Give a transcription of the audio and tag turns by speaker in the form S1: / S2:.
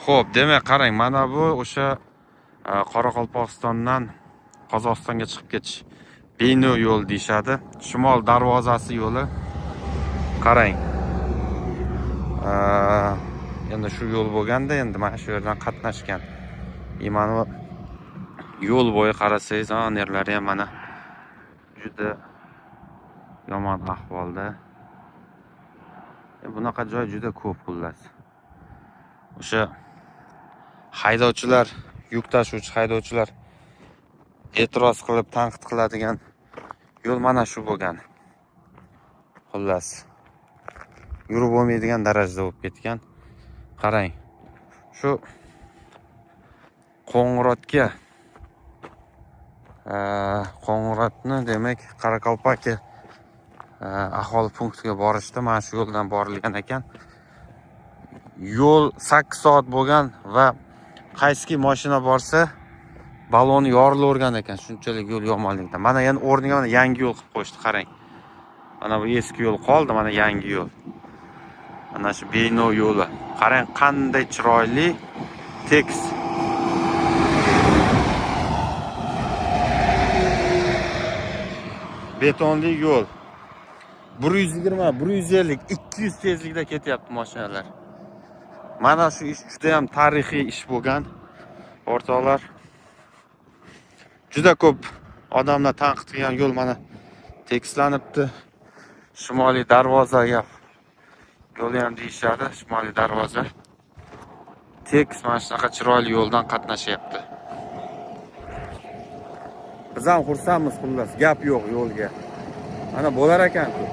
S1: Xo'p, demak qarang, mana bu o'sha Qoraqalpog'istondan Qozog'istonga chiqib ketish Beyno yo'l deyishadi. Shimol darvozasi yo'li. Qarang. Endi shu yo'l bo'lganda, endi mana shu yerdan qatnashgan. Mana bu yo'l bo'yi qarasangiz, nerlari ham mana juda yomon ahvolda. Bunaqa joy juda ko'p xullas. O'sha haydovchilar, yuk tashuvchi haydovchilar e'tiroz qilib tanqid qiladigan yo'l mana shu bo'lgan. Xullas, yurib bo'lmaydigan darajada bo'lib ketgan. Qarang, shu Qo'ng'irotga, Qo'ng'irotni demak Qoraqalpoqqa aholi punktiga borishda mana shu yo'ldan borilgan ekan. Yo'l 8 soat bo'lgan va qaysiki mashina borsa baloni yorilavergan ekan, shunchalik yo'l yomonlikdan. Mana endi o'rniga mana yangi yo'l qilib qo'yishdi, qarang. Mana bu eski yo'l qoldi, mana yangi yo'l. Mana shu Beyno yo'li. Qarang qanday chiroyli, tekis. Betonli yo'l. 120, 150, 200 tezlikda ketyapti mashinalar. Mana shu ish juda ham tarixiy ish bo'lgan, o'rtoqlar. Juda ko'p odamlar tanqid qilgan yo'l mana tekislanibdi. Shimoliy darvozaga yo'li ham deyishadi, Shimoliy darvoza. Tekis mana shunaqa chiroyli yo'ldan qatnashyapti. Biz ham xursandmiz, xullas, gap yo'q yo'lga. Mana bo'lar ekan-ku.